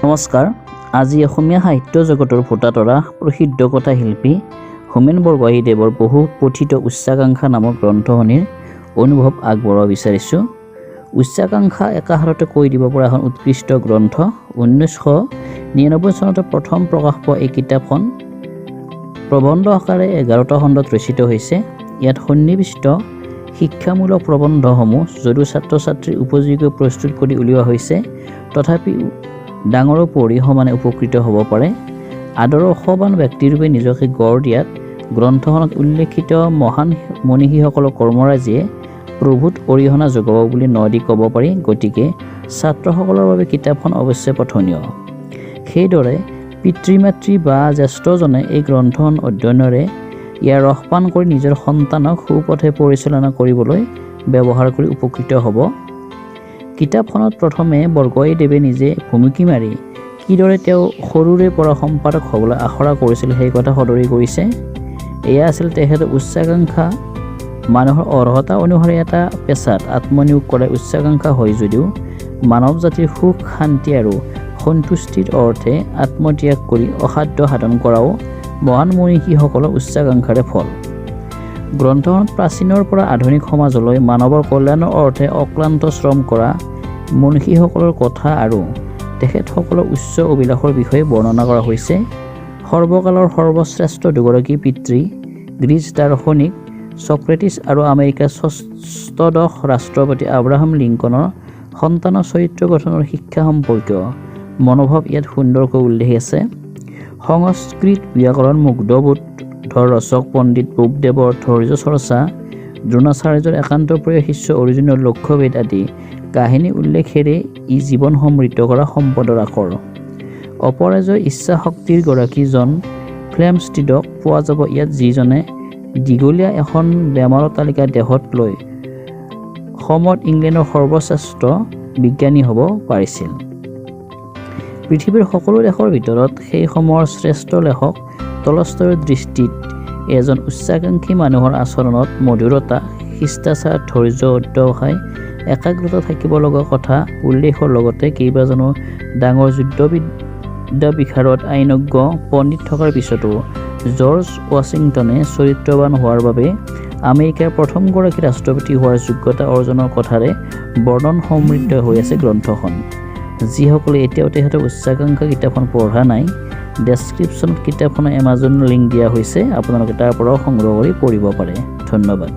নমস্কাৰ। আজি অসমীয়া সাহিত্য জগতৰ ভোটাতৰা প্ৰসিদ্ধ কথাশিল্পী হোমেন বৰগোহাঞিদেৱৰ বহু পঠিত উচ্চাকাংক্ষা নামৰ গ্ৰন্থখনিৰ অনুভৱ আগবঢ়াব বিচাৰিছোঁ। উচ্চাকাংক্ষা একাষাৰতে কৈ দিব পৰা এখন উৎকৃষ্ট গ্ৰন্থ। 1999 চনতে প্ৰথম প্ৰকাশ পোৱা এই কিতাপখন প্ৰবন্ধ আকাৰে 11টা খণ্ডত ৰচিত হৈছে। ইয়াত সন্নিৱিষ্ট শিক্ষামূলক প্ৰবন্ধসমূহ যদিও ছাত্ৰ ছাত্ৰীৰ উপযোগীকৈ প্ৰস্তুত কৰি উলিওৱা হৈছে, তথাপি ডাঙৰো পঢ়ি সমানে উপকৃত হ'ব পাৰে। আদৰ্শৱান ব্যক্তিৰূপে নিজকে গঢ় দিয়াত গ্ৰন্থখনত উল্লেখিত মহান মনীষীসকলৰ কৰ্মৰাজিয়ে প্ৰভূত অৰিহণা যোগাব বুলি ন দি ক'ব পাৰি। গতিকে ছাত্ৰসকলৰ বাবে কিতাপখন অৱশ্যে পঠনীয়। সেইদৰে পিতৃ মাতৃ বা জ্যেষ্ঠজনে এই গ্ৰন্থখন অধ্যয়নেৰে ইয়াৰ ৰসপান কৰি নিজৰ সন্তানক সুপথে পৰিচালনা কৰিবলৈ ব্যৱহাৰ কৰি উপকৃত হ'ব। কিতাপখনত প্ৰথমে বৰগোহাঞিদেৱে নিজে ভুমুকি মাৰি কিদৰে তেওঁ সৰুৰে পৰা সম্পাদক হ'বলৈ আখৰা কৰিছিল, সেই কথা সদৰি কৰিছে। এয়া আছিল তেখেতৰ উচ্চাকাংক্ষা। মানুহৰ অৰ্হতা অনুসৰি এটা পেচাত আত্মনিয়োগ কৰাই উচ্চাকাংক্ষা হয় যদিও মানৱ জাতিৰ সুখ, শান্তি আৰু সন্তুষ্টিৰ অৰ্থে আত্মত্যাগ কৰি অসাধ্য সাধন কৰাও মহান মনীষীসকলৰ উচ্চাকাংক্ষাৰে ফল। গ্ৰন্থখনত প্ৰাচীনৰ পৰা আধুনিক সমাজলৈ মানৱৰ কল্যাণৰ অৰ্থে অক্লান্ত শ্ৰম কৰা মনীষীসকলৰ কথা আৰু তেখেতসকলৰ উচ্চ অভিলাষৰ বিষয়ে বৰ্ণনা কৰা হৈছে। সৰ্বকালৰ সৰ্বশ্ৰেষ্ঠ দুগৰাকী পিতৃ গ্ৰীচ দাৰ্শনিক চক্ৰেটিছ আৰু আমেৰিকাৰ ষষ্ঠদশ ৰাষ্ট্ৰপতি আব্ৰাহাম লিংকনৰ সন্তানৰ চৰিত্ৰ গঠনৰ শিক্ষা সম্পৰ্কীয় মনোভাৱ ইয়াত সুন্দৰকৈ উল্লেখ আছে। সংস্কৃত ব্যাকৰণ মুগ্ধবোধৰ ৰচক পণ্ডিত বোপদেৱৰ ধৈৰ্য চৰ্চা, দ্ৰোণাচাৰ্যৰ একান্ত প্ৰিয় শিষ্য অৰ্জুনৰ লক্ষ্যভেদ আদি কাহিনী উল্লেখেৰে ই জীৱন সমৃদ্ধ কৰা সম্পদৰ আকৰ। অপৰাজেয় ইচ্ছা শক্তিৰ গৰাকী জন ফ্লেমষ্টিডক পোৱা যাব ইয়াত, যিজনে দীঘলীয়া এখন বেমাৰৰ তালিকা দেহত লৈ সময়ত ইংলেণ্ডৰ সৰ্বশ্ৰেষ্ঠ বিজ্ঞানী হ'ব পাৰিছিল। পৃথিৱীৰ সকলো দেশৰ ভিতৰত সেই সময়ৰ শ্ৰেষ্ঠ লেখক টলষ্টয়ৰ দৃষ্টিত এজন উচ্চাকাংক্ষী মানুহৰ আচৰণত মধুৰতা, শিষ্টাচাৰ, ধৈৰ্য, অধ্যৱসায়, একাগ্ৰতা থাকিব লগা কথা উল্লেখৰ লগতে কেইবাজনো ডাঙৰ যুদ্ধবিদ্যা বিশাৰদ, আইনজ্ঞ, পণ্ডিত থকাৰ পিছতো জৰ্জ ৱাশ্বিংটনে চৰিত্ৰৱান হোৱাৰ বাবে আমেৰিকাৰ প্ৰথমগৰাকী ৰাষ্ট্ৰপতি হোৱাৰ যোগ্যতা অৰ্জনৰ কথাৰে বৰ্ণন সমৃদ্ধ হৈ আছে গ্ৰন্থখন। যিসকলে এতিয়াও তেখেতৰ উচ্চাকাংক্ষা কিতাপখন পঢ়া নাই, ডেছক্ৰিপশ্যনত কিতাপখনৰ এমাজন লিংক দিয়া হৈছে, আপোনালোকে তাৰ পৰাও সংগ্ৰহ কৰি পঢ়িব পাৰে। ধন্যবাদ।